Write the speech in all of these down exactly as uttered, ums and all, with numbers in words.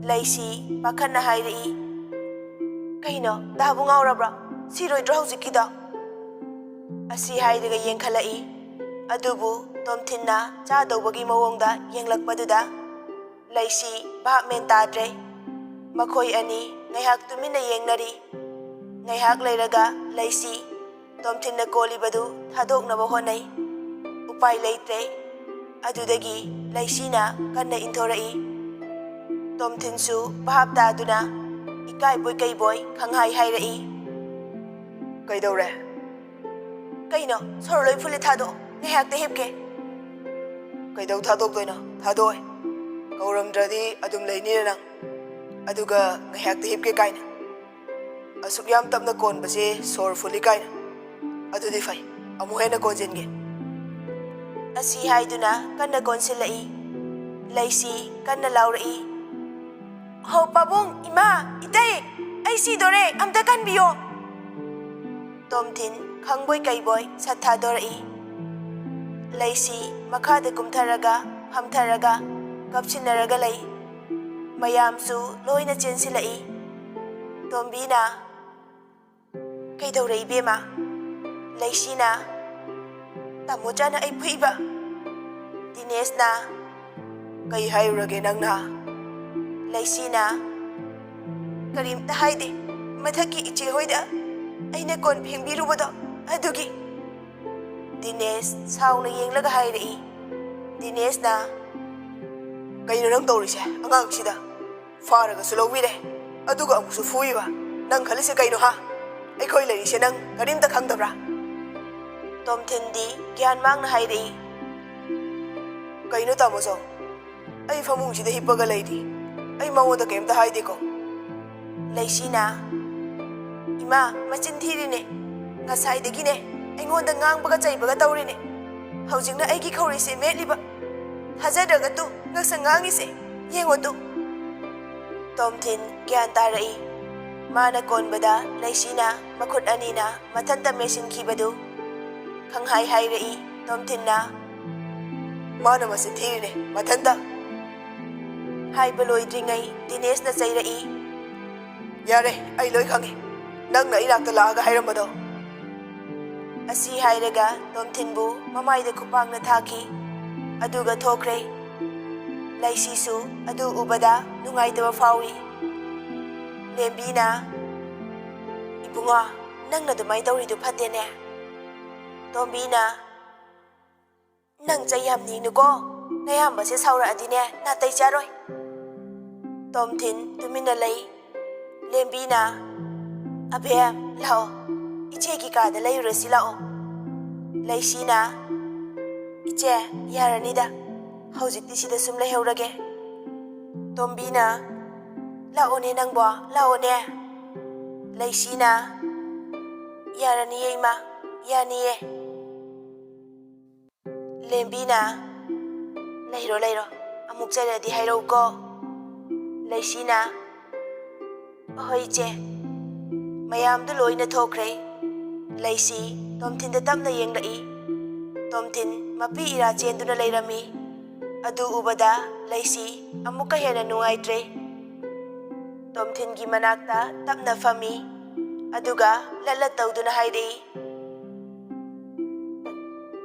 ꯂꯩꯁꯤ ꯄꯥꯈꯠꯅ ꯍꯥꯏꯔꯛꯏ, "ꯀꯩꯅꯣ, ꯗꯥꯕꯨ ꯉꯥꯎꯔꯕ꯭ꯔꯣ? ꯁꯤꯔꯣꯏꯗ꯭ꯔꯣ ꯍꯧꯖꯤꯛꯀꯤꯗꯣ?" ꯑꯁꯤ ꯍꯥꯏꯔꯒ ꯌꯦꯡꯈꯠꯂꯛꯏ꯫ ꯑꯗꯨꯕꯨ ꯇꯣꯝꯊꯤꯟꯅ ꯆꯥꯗꯧꯕꯒꯤ ꯃꯑꯣꯡꯗ ꯌꯦꯡꯂꯛꯄꯗꯨꯗ ꯂꯩꯁꯤ ꯚꯥꯞ ꯃꯦꯟ ꯇꯥꯗ꯭ꯔꯦ꯫ ꯃꯈꯣꯏ ꯑꯅꯤ ꯉꯥꯏꯍꯥꯛ ꯇꯨꯃꯤꯟꯅ ꯌꯦꯡꯅꯔꯤ꯫ ꯉꯥꯏꯍꯥꯛ ꯂꯩꯔꯒ ꯂꯩꯁꯤ ꯇꯣꯝꯊꯤꯟꯅ ꯀꯣꯜꯂꯤꯕꯗꯨ ꯊꯥꯗꯣꯛꯅꯕ ꯍꯣꯠꯅꯩ꯫ ꯎꯄꯥꯏ ꯂꯩꯇ꯭ꯔꯦ꯫ ꯑꯗꯨꯗꯒꯤ ꯂꯩꯁꯤꯅ ꯀꯟꯅ ꯏꯟꯊꯣꯔꯛꯏ꯫ ꯇꯣꯝꯊꯤꯟꯁꯨ ꯚꯥꯞ ꯇꯥꯗꯨꯅ ꯏꯀꯥꯏꯕꯣꯏ ꯀꯩꯕꯣꯏ ꯈꯪꯍꯥꯏ ꯍꯥꯏꯔꯛꯏ, "ꯀꯩꯗꯧꯔꯦ?" "ꯀꯩꯅꯣ, ꯁꯣꯔ ꯂꯣꯏ ꯐꯨꯜꯂꯦ, ꯊꯥꯗꯣꯛꯑꯣ, ꯉꯥꯏꯍꯥꯛꯇ ꯍꯤꯞꯀꯦ꯫" "ꯀꯩꯗꯧ ꯊꯥꯗꯣꯛꯇꯣꯏꯅꯣ? ꯊꯥꯗꯣꯛꯑꯣꯏ꯫ ꯀꯧꯔꯝꯗ꯭ꯔꯗꯤ ꯑꯗꯨꯝ ꯂꯩꯅꯤꯅ ꯅꯪ꯫ ꯑꯗꯨꯒ ꯉꯥꯏꯍꯥꯛꯇ ꯍꯤꯞꯀꯦ ꯀꯥꯏꯅ꯫ ꯑꯁꯨꯛ ꯌꯥꯝ ꯇꯞꯅ ꯀꯣꯟꯕꯁꯦ ꯁꯣꯔ ꯐꯨꯜꯂꯤ ꯀꯥꯏꯅ꯫ ꯑꯗꯨꯗꯤ ꯐꯩ, ꯑꯃꯨꯛ ꯍꯦꯟꯅ ꯀꯣꯟꯁꯤꯟꯒꯦ꯫" ꯑꯁꯤ ꯍꯥꯏꯗꯨꯅ ꯀꯟꯅ ꯀꯣꯟꯁꯤꯜꯂꯛꯏ꯫ ꯂꯩꯁꯤ ꯀꯟꯅ ꯂꯥꯎꯔꯛꯏ, "ꯍꯣ, ꯄꯥꯕꯨꯡ, ꯏꯃꯥ, ꯏꯇꯩ, ꯑꯩ ꯁꯤꯗꯣꯔꯦ, ꯑꯝꯇ ꯀꯟꯕꯤꯌꯣ!" ꯇꯣꯝꯊꯤꯟ ꯈꯪꯕꯣꯏ ꯀꯩꯕꯣꯏ ꯁꯠ ꯊꯥꯗꯣꯔꯛꯏ꯫ ꯂꯩꯁꯤ ꯃꯈꯥꯗ ꯀꯨꯝꯊꯔꯒ ꯐꯝꯊꯔꯒ ꯀꯞꯁꯤꯟꯅꯔꯒ ꯂꯩ꯫ ꯃꯌꯥꯝꯁꯨ ꯂꯣꯏꯅ ꯆꯦꯟꯁꯤꯜꯂꯛꯏ꯫ ꯇꯣꯝꯕꯤꯅ, "ꯀꯩꯗꯧꯔꯦ ꯏꯕꯦꯝꯃ?" ꯂꯩꯁꯤꯅ, "ꯇꯥꯃꯣꯆꯥꯅ ꯑꯩ ꯐꯨꯏꯕ꯫" ꯗꯤꯅꯦꯁꯅ, "ꯀꯩ ꯍꯥꯏꯔꯨꯔꯒꯦ ꯅꯪꯅ?" ꯂꯩꯁꯤꯅ, "ꯀꯔꯤꯝꯇ ꯍꯥꯏꯗꯦ, ꯃꯊꯛꯀꯤ ꯏꯆꯦ ꯍꯣꯏꯗ ꯑꯩꯅ ꯀꯣꯟ ꯐꯦꯡꯕꯤꯔꯨꯕꯗꯣ ꯑꯗꯨꯒꯤ꯫" ꯗꯤꯅꯦꯁ ꯁꯥꯎꯅ ꯌꯦꯡꯂꯒ ꯍꯥꯏꯔꯛꯏ꯫ ꯗꯤꯅꯦꯁꯅ, "ꯀꯩꯅꯣ ꯅꯪ ꯇꯧꯔꯤꯁꯦ ꯑꯉꯥꯡꯁꯤꯗ? ꯐꯥꯔꯒꯁꯨ ꯂꯧꯕꯤꯔꯦ, ꯑꯗꯨꯒ ꯑꯃꯨꯛꯁꯨ ꯐꯨꯏꯕ꯫ ꯅꯪ ꯈꯜꯂꯤꯁꯦ ꯀꯩꯅꯣ, ꯍꯥ? ꯑꯩꯈꯣꯏ ꯂꯩꯔꯤꯁꯦ ꯅꯪ ꯀꯔꯤꯝꯇ ꯈꯪꯗꯕ꯭ꯔꯥ?" ꯇꯣꯝꯊꯤꯟꯗꯤ ꯒ꯭ꯌꯥꯟ ꯃꯥꯡꯅ ꯍꯥꯏꯔꯛꯏ, "ꯀꯩꯅꯣ ꯇꯥꯃꯣ ꯆꯧ? ꯑꯩ ꯐꯃꯨꯡꯁꯤꯗ ꯍꯤꯞꯄꯒ ꯂꯩꯔꯤ꯫ ꯑꯩ ꯃꯉꯣꯟꯗ ꯀꯩꯝꯇ ꯍꯥꯏꯗꯦꯀꯣ꯫" ꯂꯩꯁꯤꯅ, "ꯏꯃꯥ, ꯃꯆꯤꯟ ꯊꯤꯔꯤꯅꯦ꯫ ꯉꯁꯥꯏꯗꯒꯤꯅꯦ ꯑꯩꯉꯣꯟꯗ ꯉꯥꯡꯕꯒ ꯆꯩꯕꯒ ꯇꯧꯔꯤꯅꯦ꯫ ꯍꯧꯖꯤꯛꯅ ꯑꯩꯒꯤ ꯈꯧꯔꯤꯁꯦ ꯃꯦꯠꯂꯤꯕ꯫ ꯊꯥꯖꯗ꯭ꯔꯒ ꯇꯨ, ꯉꯛꯁꯪ ꯉꯥꯡꯉꯤꯁꯦ ꯌꯦꯡꯉꯣ ꯇꯨ꯫" ꯇꯣꯝꯊꯤꯟ ꯒ꯭ꯌꯥꯟ ꯇꯥꯔꯛꯏ꯫ ꯃꯥꯅ ꯀꯣꯟꯕꯗ ꯂꯩꯁꯤꯅ ꯃꯈꯨꯠ ꯑꯅꯤꯅ ꯃꯊꯟꯇ ꯃꯦꯠꯁꯤꯟꯈꯤꯕꯗꯨ ꯈꯪꯍꯥꯏ ꯍꯥꯏꯔꯛꯏ꯫ ꯇꯣꯝꯊꯤꯟꯅ, "ꯃꯥꯅ ꯃꯆꯤꯟ ꯊꯤꯔꯤꯅꯦ, ꯃꯊꯟꯇ꯫" ꯍꯥꯏꯕ ꯂꯣꯏꯗ꯭ꯔꯤꯉꯩ ꯗꯤꯅꯦꯁꯅ ꯆꯩꯔꯛꯏ꯫ "ꯌꯥꯔꯦ, ꯑꯩ ꯂꯣꯏ ꯈꯪꯉꯦ꯫ ꯅꯪꯅ ꯑꯩ ꯅꯥꯛꯇ ꯂꯥꯛꯑꯒ ꯍꯥꯏꯔꯝꯕꯗꯣ꯫" ꯑꯁꯤ ꯍꯥꯏꯔꯒ ꯇꯣꯝꯊꯤꯟꯕꯨ ꯃꯃꯥꯏꯗ ꯈꯨꯄꯥꯛꯅ ꯊꯥꯈꯤ꯫ ꯑꯗꯨꯒ ꯊꯣꯛꯈ꯭ꯔꯦ꯫ ꯂꯩꯁꯤꯁꯨ ꯑꯗꯨ ꯎꯕꯗ ꯅꯨꯡꯉꯥꯏꯇꯕ ꯐꯥꯎꯏ꯫ ꯂꯦꯝꯕꯤꯅ, "ꯏꯕꯨꯡꯉꯣ, ꯅꯪꯅ ꯑꯗꯨꯃꯥꯏꯅ ꯇꯧꯔꯤꯗꯨ ꯐꯠꯇꯦꯅꯦ꯫" ꯇꯣꯝꯕꯤꯅ, "ꯅꯪ ꯆꯩ ꯌꯥꯝ ꯅꯤꯅꯨꯀꯣ꯫ ꯅꯌꯥꯝꯕꯁꯦ ꯁꯥꯎꯔꯛꯑꯗꯤꯅꯦ, ꯅꯥꯇꯩ ꯆꯥꯔꯣꯏ꯫" ꯇꯣꯝꯊꯤꯟ ꯇꯨꯃꯤꯟꯅ ꯂꯩ꯫ ꯂꯦꯝꯕꯤꯅ, "ꯑꯕꯦꯝ, ꯂꯥꯛꯑꯣ꯫ ꯏꯆꯦꯒꯤ ꯀꯥꯗ ꯂꯩꯔꯨꯔꯁꯤ ꯂꯥꯛꯑꯣ꯫" ꯂꯩꯁꯤꯅ, "ꯏꯆꯦ, ꯌꯥꯔꯅꯤꯗ꯫ ꯍꯧꯖꯤꯛꯇꯤ ꯁꯤꯗ ꯁꯨꯝ ꯂꯩꯍꯧꯔꯒꯦ꯫" ꯇꯣꯝꯕꯤꯅ, "ꯂꯥꯛꯑꯣꯅꯦ ꯅꯪꯕꯣ, ꯂꯥꯛꯑꯣꯅꯦ꯫" ꯂꯩꯁꯤꯅ, "ꯌꯥꯔꯅꯤꯌꯦ ꯏꯃꯥ, ꯌꯥꯅꯤꯌꯦ꯫" ꯂꯦꯝꯕꯤꯅ, "ꯂꯩꯔꯣ, ꯂꯩꯔꯣ, ꯑꯃꯨꯛ ꯆꯩꯔꯗꯤ ꯍꯥꯏꯔꯛꯎꯀꯣ꯫" ꯂꯩꯁꯤꯅ, "ꯍꯣꯏ ꯏꯆꯦ꯫" ꯃꯌꯥꯝꯗꯨ ꯂꯣꯏꯅ ꯊꯣꯛꯈ꯭ꯔꯦ꯫ ꯂꯩꯁꯤ ꯇꯣꯝꯊꯤꯟꯗ ꯇꯞꯅ ꯌꯦꯡꯂꯛꯏ꯫ ꯇꯣꯝꯊꯤꯟ ꯃꯄꯤ ꯏꯔꯥ ꯆꯦꯟꯗꯨꯅ ꯂꯩꯔꯝꯃꯤ꯫ ꯑꯗꯨ ꯎꯕꯗ ꯂꯩꯁꯤ ꯑꯃꯨꯛꯀ ꯍꯦꯟꯅ ꯅꯨꯡꯉꯥꯏꯇ꯭ꯔꯦ꯫ ꯇꯣꯝꯊꯤꯟꯒꯤ ꯃꯅꯥꯛꯇ ꯇꯞꯅ ꯐꯝꯃꯤ꯫ ꯑꯗꯨꯒ ꯂꯠ ꯂꯠ ꯇꯧꯗꯨꯅ ꯍꯥꯏꯔꯛꯏ,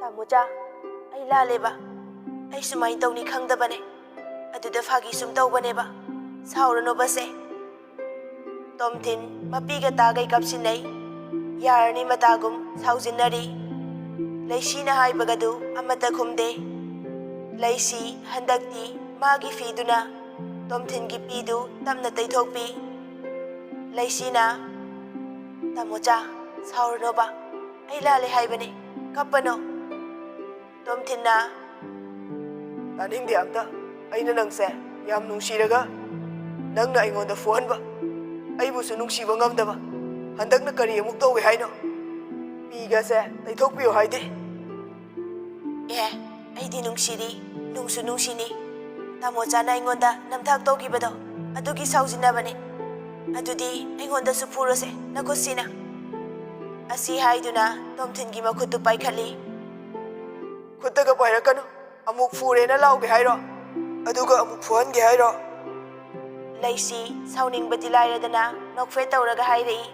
"ꯇꯥꯃꯣꯆꯥ, ꯑꯩ ꯂꯥꯜꯂꯦꯕ꯫ ꯑꯩ ꯁꯨꯃꯥꯏꯅ ꯇꯧꯅꯤ ꯈꯪꯗꯕꯅꯦ꯫ ꯑꯗꯨꯗ ꯐꯥꯒꯤ ꯁꯨꯝ ꯇꯧꯕꯅꯦꯕ꯫ ꯁꯥꯎꯔꯅꯣꯕꯁꯦ꯫" ꯇꯣꯝꯊꯤꯟ ꯃꯄꯤꯒ ꯇꯥꯒꯩ ꯀꯥꯞꯁꯤꯟꯅꯩ꯫ ꯌꯥꯔꯅꯤ ꯃꯇꯥꯒꯨꯝ ꯁꯥꯎꯖꯤꯟꯅꯔꯤ꯫ ꯂꯩꯁꯤꯅ ꯍꯥꯏꯕꯒꯗꯨ ꯑꯃꯠꯇ ꯈꯨꯝꯗꯦ꯫ ꯂꯩꯁꯤ ꯍꯟꯗꯛꯇꯤ ꯃꯥꯒꯤ ꯐꯤꯗꯨꯅ ꯇꯣꯝꯊꯤꯟꯒꯤ ꯄꯤꯗꯨ ꯇꯞꯅ ꯇꯩꯊꯣꯛꯄꯤ꯫ ꯂꯩꯁꯤꯅ, "ꯇꯥꯃꯣꯆꯥ, ꯁꯥꯎꯔꯅꯣꯕ꯫ ꯑꯩ ꯂꯥꯜꯂꯦ ꯍꯥꯏꯕꯅꯦ꯫ ꯀꯞꯄꯅꯣ꯫" ꯇꯣꯝꯊꯤꯟꯅ, "ꯇꯥꯅꯤꯡꯗꯦ ꯑꯝꯇ꯫ ꯑꯩꯅ ꯅꯪꯁꯦ ꯌꯥꯝ ꯅꯨꯡꯁꯤꯔꯒ ꯅꯪꯅ ꯑꯩꯉꯣꯟꯗ ꯐꯨꯍꯟꯕ, ꯑꯩꯕꯨꯁꯨ ꯅꯨꯡꯁꯤꯕ ꯉꯝꯗꯕ, ꯍꯟꯗꯛꯅ ꯀꯔꯤ ꯑꯃꯨꯛ ꯇꯧꯒꯦ ꯍꯥꯏꯅꯣ? ꯄꯤꯒꯁꯦ ꯇꯩꯊꯣꯛꯄꯤꯌꯣ ꯍꯥꯏꯗꯦ꯫" "ꯑꯦ, ꯑꯩꯗꯤ ꯅꯨꯡꯁꯤꯔꯤ, ꯅꯨꯡꯁꯨ ꯅꯨꯡꯁꯤꯅꯤ꯫ ꯇꯥꯃꯣꯆꯥꯅ ꯑꯩꯉꯣꯟꯗ ꯅꯝꯊꯥꯛ ꯇꯧꯈꯤꯕꯗꯣ, ꯑꯗꯨꯒꯤ ꯁꯥꯎꯖꯤꯟꯅꯕꯅꯦ꯫ ꯑꯗꯨꯗꯤ ꯑꯩꯉꯣꯟꯗꯁꯨ ꯐꯨꯔꯣꯁꯦ, ꯅꯈꯨꯠꯁꯤꯅ꯫" ꯑꯁꯤ ꯍꯥꯏꯗꯨꯅ ꯇꯣꯝꯊꯤꯟꯒꯤ ꯃꯈꯨꯠꯇꯨ ꯄꯥꯏꯈꯠꯂꯤ꯫ "ꯈꯨꯠꯇꯒ ꯄꯥꯏꯔꯛꯀꯅꯨ, ꯑꯃꯨꯛ ꯐꯨꯔꯦꯅ ꯂꯥꯎꯒꯦ ꯍꯥꯏꯔꯣ?" ꯑꯗꯨꯒ ꯑꯃꯨꯛ ꯐꯨꯍꯟꯒꯦ ꯍꯥꯏꯔꯣ? ꯂꯩꯁꯤ ꯁꯥꯎꯅꯤꯡꯕꯗꯤ ꯂꯥꯏꯔꯗꯅ ꯅꯣꯛꯐꯦꯠ ꯇꯧꯔꯒ ꯍꯥꯏꯔꯛꯏ꯫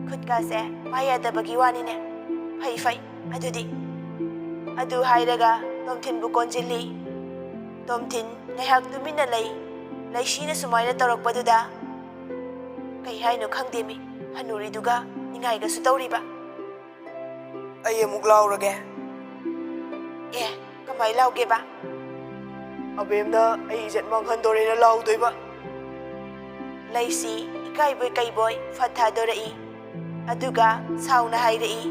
"ꯈꯨꯠꯀꯥꯁꯦ ꯄꯥꯏ ꯌꯥꯗꯕꯒꯤ ꯋꯥꯅꯤꯅꯦ꯫ ꯐꯩ ꯐꯩ, ꯑꯗꯨꯗꯤ꯫" ꯑꯗꯨ ꯍꯥꯏꯔꯒ ꯇꯣꯝꯊꯤꯟꯕꯨ ꯀꯣꯟꯁꯤꯜꯂꯤ꯫ ꯇꯣꯝꯊꯤꯟ ꯉꯥꯏꯍꯥꯛ ꯇꯨꯃꯤꯟꯅ ꯂꯩ꯫ ꯂꯩꯁꯤꯅ ꯁꯨꯃꯥꯏꯅ ꯇꯧꯔꯛꯄꯗꯨꯗ ꯀꯩ ꯍꯥꯏꯅꯣ ꯈꯪꯗꯦꯃꯤ, ꯍꯅꯨꯔꯤꯗꯨꯒ ꯅꯤꯡꯉꯥꯏꯒꯁꯨ ꯇꯧꯔꯤꯕ꯫ "ꯑꯩ ꯑꯃꯨꯛ ꯂꯥꯎꯔꯒꯦ꯫" "ꯑꯦ, ꯀꯃꯥꯏ ꯂꯥꯎꯒꯦꯕ?" "ꯑꯕꯦꯝꯅ ꯑꯩ ꯏꯖꯠ ꯃꯥꯡꯍꯟꯗꯣꯔꯦꯅ ꯂꯥꯎꯗꯣꯏꯕ꯫" ꯂꯩꯁꯤ ꯏꯀꯥꯏꯕꯣꯏ ꯀꯩꯕꯣꯏ ꯐꯠ ꯊꯥꯗꯣꯔꯛꯏ꯫ ꯑꯗꯨꯒ ꯁꯥꯎꯅ ꯍꯥꯏꯔꯛꯏ,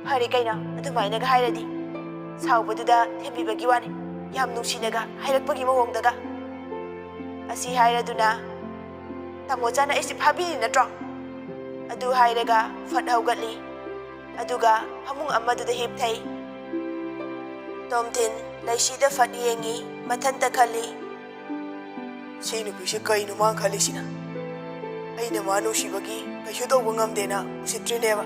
"ꯐꯔꯦ ꯀꯩꯅꯣ, ꯑꯗꯨꯃꯥꯏꯅꯒ ꯍꯥꯏꯔꯗꯤ꯫ ꯁꯥꯎꯕꯗꯨꯗ ꯊꯦꯝꯕꯤꯕꯒꯤ ꯋꯥꯅꯤ, ꯌꯥꯝ ꯅꯨꯡꯁꯤꯅꯒ ꯍꯥꯏꯔꯛꯄꯒꯤ ꯃꯑꯣꯡꯗꯒ꯫" ꯑꯁꯤ ꯍꯥꯏꯔꯗꯨꯅ, "ꯇꯥꯃꯣ ꯆꯥꯅ ꯑꯩꯁꯦ ꯐꯥꯕꯤꯔꯤ ꯅꯠꯇ꯭ꯔꯣ?" ꯑꯗꯨ ꯍꯥꯏꯔꯒ ꯐꯠ ꯍꯧꯒꯠꯂꯤ꯫ ꯑꯗꯨꯒ ꯐꯃꯨꯡ ꯑꯃꯗꯨꯗ ꯍꯤꯞꯊꯩ꯫ ꯇꯣꯝꯊꯤꯟ ꯂꯩꯁꯤꯗ ꯐꯠ ꯌꯦꯡꯉꯤ, ꯃꯊꯟꯇ ꯈꯜꯂꯤ, "ꯁꯤ ꯅꯨꯄꯤꯁꯦ ꯀꯩꯅꯣ ꯃꯥꯅ ꯈꯜꯂꯤꯁꯤꯅ? ꯑꯩꯅ ꯃꯥ ꯅꯨꯡꯁꯤꯕꯒꯤ ꯀꯩꯁꯨ ꯇꯧꯕ ꯉꯝꯗꯦꯅ ꯎꯁꯤꯠꯇ꯭ꯔꯤꯅꯦꯕ꯫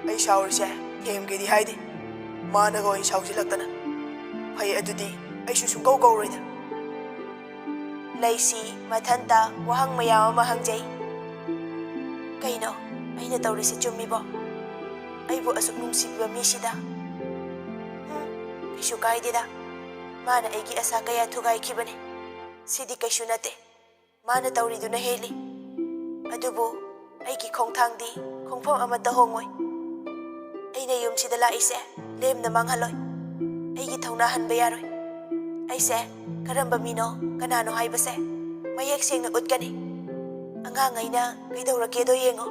ꯑꯩ ꯁꯥꯎꯔꯤꯁꯦ ꯊꯦꯝꯒꯦꯗꯤ ꯍꯥꯏꯗꯦ, ꯃꯥꯅꯒ ꯑꯣꯏꯅ ꯁꯥꯎꯖꯤꯜꯂꯛꯇꯅ꯫ ꯐꯩ, ꯑꯗꯨꯗꯤ ꯑꯩꯁꯨ ꯁꯨꯡꯀꯧ ꯀꯧꯔꯣꯏꯗ꯫" ꯂꯩꯁꯤ ꯃꯊꯟꯇ ꯋꯥꯍꯪ ꯃꯌꯥꯝ ꯑꯃ ꯍꯪꯖꯩ꯫ "ꯀꯩꯅꯣ ꯑꯩꯅ ꯇꯧꯔꯤꯁꯦ ꯆꯨꯝꯃꯤꯕꯣ? ꯑꯩꯕꯨ ꯑꯁꯨꯛ ꯅꯨꯡꯁꯤꯕꯤꯕ ꯃꯤꯁꯤꯗ? ꯍꯨꯝ, ꯀꯩꯁꯨ ꯀꯥꯏꯗꯦꯗ꯫ ꯃꯥꯅ ꯑꯩꯒꯤ ꯑꯁꯥ ꯀꯌꯥ ꯊꯨꯒꯥꯏꯈꯤꯕꯅꯤ꯫ ꯁꯤꯗꯤ ꯀꯩꯁꯨ ꯅꯠꯇꯦ꯫ ꯃꯥꯅ ꯇꯧꯔꯤꯗꯨꯅ ꯍꯦꯜꯂꯤ꯫ ꯑꯗꯨꯕꯨ ꯑꯩꯒꯤ ꯈꯣꯡꯊꯥꯡꯗꯤ ꯈꯣꯡꯐꯝ ꯑꯃꯠꯇ ꯍꯣꯡꯉꯣꯏ꯫ ꯑꯩꯅ ꯌꯨꯝꯁꯤꯗ ꯂꯥꯛꯏꯁꯦ ꯂꯦꯝꯅ ꯃꯥꯡꯍꯜꯂꯣꯏ꯫ ꯑꯩꯒꯤ ꯊꯧꯅꯥ ꯍꯟꯕ ꯌꯥꯔꯣꯏ꯫ ꯑꯩꯁꯦ ꯀꯔꯝꯕ ꯃꯤꯅꯣ, ꯀꯅꯥꯅꯣ ꯍꯥꯏꯕꯁꯦ ꯃꯌꯦꯛ ꯁꯦꯡꯅ ꯎꯠꯀꯅꯤ꯫ ꯑꯉꯥꯡꯉꯩꯅ ꯀꯩꯗꯧꯔꯛꯀꯦꯗꯣ ꯌꯦꯡꯉꯣ꯫"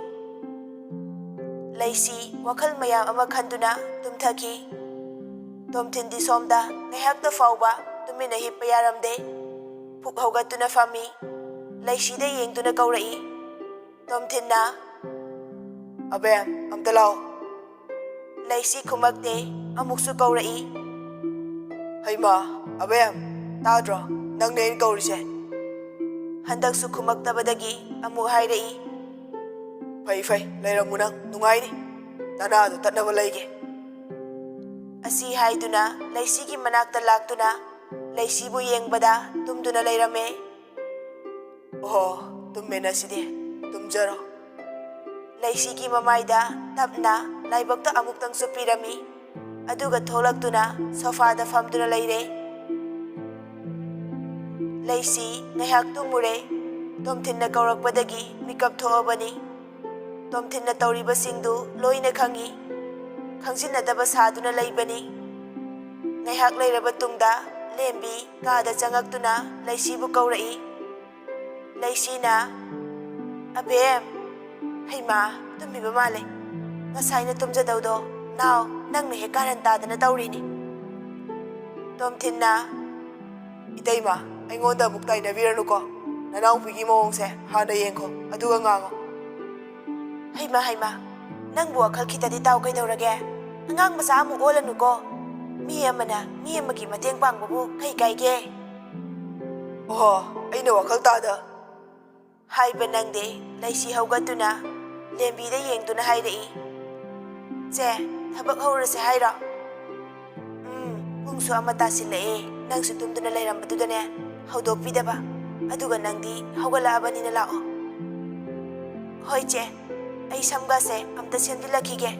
ꯂꯩꯁꯤ ꯋꯥꯈꯜ ꯃꯌꯥꯝ ꯑꯃ ꯈꯟꯗꯨꯅ ꯇꯨꯝꯊꯈꯤ꯫ ꯇꯣꯝꯊꯤꯟꯗꯤ ꯁꯣꯝꯗ ꯉꯥꯏꯍꯥꯛꯇ ꯐꯥꯎꯕ ꯇꯨꯃꯤꯟꯅ ꯍꯤꯞꯄ ꯌꯥꯔꯝꯗꯦ꯫ ꯐꯨꯛ ꯍꯧꯒꯠꯇꯨꯅ ꯐꯝꯃꯤ꯫ ꯂꯩꯁꯤꯗ ꯌꯦꯡꯗꯨꯅ ꯀꯧꯔꯛꯏ꯫ ꯇꯣꯝꯊꯤꯟꯅ, "ꯑꯕꯦꯝ, ꯑꯝꯇ ꯂꯥꯛꯑꯣ꯫" ꯂꯩꯁꯤ ꯈꯨꯝꯃꯛꯇꯦ꯫ ꯑꯃꯨꯛꯁꯨ ꯀꯧꯔꯛꯏ꯫ "ꯍꯩꯃꯥ, ꯑꯕꯦꯝ, ꯇꯥꯗ꯭ꯔꯣ? ꯅꯪꯅꯦ ꯑꯩꯅ ꯀꯧꯔꯤꯁꯦ꯫" ꯍꯟꯗꯛꯁꯨ ꯈꯨꯝꯃꯛꯇꯕꯗꯒꯤ ꯑꯃꯨꯛ ꯍꯥꯏꯔꯛꯏ꯫ "ꯐꯩ, ꯐꯩ, ꯂꯩꯔꯝꯃꯨ ꯅꯪ, ꯅꯨꯡꯉꯥꯏꯅꯤ꯫ ꯅꯅꯥꯗꯣ ꯇꯠꯅꯕ ꯂꯩꯒꯦ꯫" ꯑꯁꯤ ꯍꯥꯏꯗꯨꯅ ꯂꯩꯁꯤꯒꯤ ꯃꯅꯥꯛꯇ ꯂꯥꯛꯇꯨꯅ ꯂꯩꯁꯤꯕꯨ ꯌꯦꯡꯕꯗ ꯇꯨꯝꯗꯨꯅ ꯂꯩꯔꯝꯃꯦ꯫ "ꯑꯣꯍꯣ, ꯇꯨꯝꯃꯦ ꯅꯁꯤꯗꯤ, ꯇꯨꯝꯖꯔꯣ꯫" ꯂꯩꯁꯤꯒꯤ ꯃꯃꯥꯏꯗ ꯇꯞꯅ ꯂꯥꯏꯕꯛꯇ ꯑꯃꯨꯛꯇꯪꯁꯨ ꯄꯤꯔꯝꯃꯤ꯫ ꯑꯗꯨꯒ ꯊꯣꯛꯂꯛꯇꯨꯅ ꯁꯣꯐꯥꯗ ꯐꯝꯗꯨꯅ ꯂꯩꯔꯦ꯫ ꯂꯩꯁꯤ ꯉꯥꯏꯍꯥꯛ ꯇꯨꯝꯃꯨꯔꯦ꯫ ꯇꯣꯝꯊꯤꯟꯅ ꯀꯧꯔꯛꯄꯗꯒꯤ ꯃꯤꯀꯞ ꯊꯣꯛꯑꯕꯅꯤ꯫ ꯇꯣꯝꯊꯤꯟꯅ ꯇꯧꯔꯤꯕꯁꯤꯡꯗꯨ ꯂꯣꯏꯅ ꯈꯪꯏ꯫ ꯈꯪꯖꯤꯟꯅꯗꯕ ꯁꯥꯗꯨꯅ ꯂꯩꯕꯅꯤ꯫ ꯉꯥꯏꯍꯥꯛ ꯂꯩꯔꯕ ꯇꯨꯡꯗ ꯂꯦꯝꯕꯤ ꯀꯥꯗ ꯆꯪꯉꯛꯇꯨꯅ ꯂꯩꯁꯤꯕꯨ ꯀꯧꯔꯛꯏ꯫ ꯂꯩꯁꯤꯅ, "ꯑꯕꯦꯝ, ꯍꯩꯃꯥ, ꯇꯨꯝꯃꯤꯕ ꯃꯥꯜꯂꯦ꯫ ꯉꯁꯥꯏꯅ ꯇꯨꯝꯖꯗꯧꯗꯣ, ꯅꯥꯎ, ꯅꯪꯅ ꯍꯦꯛ ꯀꯥꯔꯟ ꯇꯥꯗꯅ ꯇꯧꯔꯤꯅꯤ꯫" ꯇꯣꯝꯊꯤꯟꯅ, "ꯏꯇꯩꯃ, ꯑꯩꯉꯣꯟꯗ ꯑꯃꯨꯛ ꯇꯥꯏꯅꯕꯤꯔꯅꯨꯀꯣ꯫ ꯅꯅꯥꯎꯄꯤꯒꯤ ꯃꯑꯣꯡꯁꯦ ꯍꯥꯟꯅ ꯌꯦꯡꯈꯣ, ꯑꯗꯨꯒ ꯉꯥꯡꯉꯣ꯫" "ꯍꯩꯃꯥ, ꯍꯩꯃꯥ, ꯅꯪꯕꯨ ꯋꯥꯈꯜ ꯈꯤꯇꯗꯤ ꯇꯥꯎ ꯀꯩꯗꯧꯔꯒꯦ? ꯑꯉꯥꯡ ꯃꯆꯥ ꯑꯃꯨꯛ ꯑꯣꯜꯂꯅꯨꯀꯣ꯫ ꯃꯤ ꯑꯃꯅ ꯃꯤ ꯑꯃꯒꯤ ꯃꯇꯦꯡ ꯄꯥꯡꯕꯕꯨ ꯀꯩ ꯀꯥꯏꯒꯦ?" "ꯑꯣꯍꯣ, ꯑꯩꯅ ꯋꯥꯈꯜ ꯇꯥꯗ꯫" ꯍꯥꯏꯕ ꯅꯪꯗꯦ, ꯂꯩꯁꯤ ꯍꯧꯒꯠꯇꯨꯅ ꯂꯦꯝꯕꯤꯗ ꯌꯦꯡꯗꯨꯅ ꯍꯥꯏꯔꯛꯏ꯫ "ꯆꯦ, ꯊꯕꯛ ꯍꯧꯔꯁꯦ ꯍꯥꯏꯔꯣ?" "ꯎꯝ, ꯄꯨꯡꯁꯨ ꯑꯃ ꯇꯥꯁꯤꯜꯂꯛꯑꯦ, ꯅꯪꯁꯨ ꯇꯨꯝꯗꯨꯅ ꯂꯩꯔꯝꯕꯗꯨꯗꯅꯦ ꯍꯧꯗꯣꯛꯄꯤꯗꯕ꯫ ꯑꯗꯨꯒ ꯅꯪꯗꯤ ꯍꯧꯒꯠꯂꯛꯑꯕꯅꯤꯅ ꯂꯥꯛꯑꯣ꯫" "ꯍꯣꯏ ꯆꯦ, ꯑꯩ ꯁꯝꯒꯁꯦ ꯑꯝꯇ ꯁꯦꯝꯖꯤꯜꯂꯛꯈꯤꯒꯦ꯫"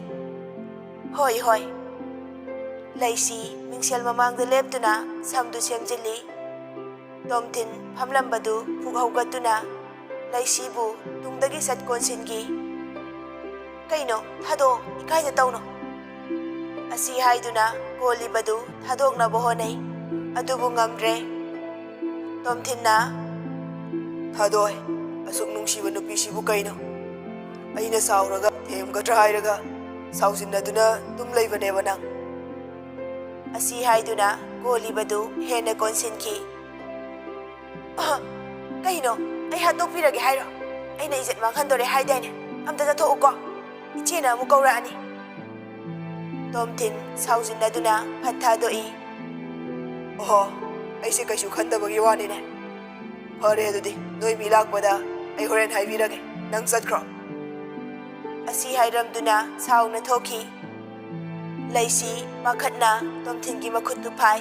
"ꯍꯣꯏ, ꯍꯣꯏ꯫" ꯂꯩꯁꯤ ꯃꯤꯡꯁꯦꯜ ꯃꯃꯥꯡꯗ ꯂꯦꯞꯇꯨꯅ ꯁꯝꯗꯨ ꯁꯦꯝꯖꯤꯜꯂꯤ꯫ ꯇꯣꯝꯊꯤꯟ ꯐꯝꯂꯝꯕꯗꯨ ꯐꯨꯛ ꯍꯧꯒꯠꯇꯨꯅ ꯂꯩꯁꯤꯕꯨ ꯇꯨꯡꯗꯒꯤ ꯁꯠ ꯀꯣꯟꯁꯤꯟꯈꯤ꯫ "ꯀꯩꯅꯣ? ꯊꯥꯗꯣꯛꯑꯣ, ꯏꯀꯥꯏꯅ ꯇꯧꯅꯣ꯫" ꯑꯁꯤ ꯍꯥꯏꯗꯨꯅ ꯀꯣꯜꯂꯤꯕꯗꯨ ꯊꯥꯗꯣꯛꯅꯕ ꯍꯣꯠꯅꯩ, ꯑꯗꯨꯕꯨ ꯉꯝꯗ꯭ꯔꯦ꯫ ꯇꯣꯝꯊꯤꯟꯅ, "ꯊꯥꯗꯣꯏ, ꯑꯁꯨꯛ ꯅꯨꯡꯁꯤꯕ ꯅꯨꯄꯤꯁꯤꯕꯨ ꯀꯩꯅꯣ? ꯑꯩꯅ ꯁꯥꯎꯔꯒ ꯊꯦꯝꯒꯗ꯭ꯔꯥ ꯍꯥꯏꯔꯒ ꯁꯥꯎꯖꯤꯟꯅꯗꯨꯅ ꯇꯨꯝ ꯂꯩꯕꯅꯦꯕ ꯅꯪ꯫" ꯑꯁꯤ ꯍꯥꯏꯗꯨꯅ ꯀꯣꯜꯂꯤꯕꯗꯨ ꯍꯦꯟꯅ ꯀꯣꯟꯁꯤꯟꯈꯤ꯫ "ꯑꯍ, ꯀꯩꯅꯣ? ꯑꯩ ꯍꯥꯠꯇꯣꯛꯄꯤꯔꯒꯦ ꯍꯥꯏꯔꯣ? ꯑꯩꯅ ꯏꯖꯠ ꯃꯥꯡꯍꯟꯗꯣꯔꯦ ꯍꯥꯏꯗꯥꯏꯅꯦ? ꯑꯝꯇ ꯆꯠꯊꯣꯛꯎꯀꯣ, ꯏꯆꯦꯅ ꯑꯃꯨꯛ ꯀꯧꯔꯛꯑꯅꯤ꯫" ꯇꯣꯝꯊꯤꯟ ꯁꯥꯎꯖꯤꯟꯅꯗꯨꯅ ꯐꯠ ꯊꯥꯗꯣꯛꯏ꯫ "ꯑꯣꯍꯣ, ꯑꯩꯁꯦ ꯀꯩꯁꯨ ꯈꯟꯗꯕꯒꯤ ꯋꯥꯅꯤꯅꯦ꯫ ꯐꯔꯦ ꯑꯗꯨꯗꯤ, ꯅꯣꯏ ꯃꯤ ꯂꯥꯛꯄꯗ ꯑꯩ ꯍꯣꯔꯦꯟ ꯍꯥꯏꯕꯤꯔꯒꯦ, ꯅꯪ ꯆꯠꯈ꯭ꯔꯣ꯫" ꯑꯁꯤ ꯍꯥꯏꯔꯝꯗꯨꯅ ꯁꯥꯎꯅ ꯊꯣꯛꯈꯤ꯫ ꯂꯩꯁꯤ ꯄꯥꯈꯠꯅ ꯇꯣꯝꯊꯤꯟꯒꯤ ꯃꯈꯨꯠꯇꯨ ꯐꯥꯏ꯫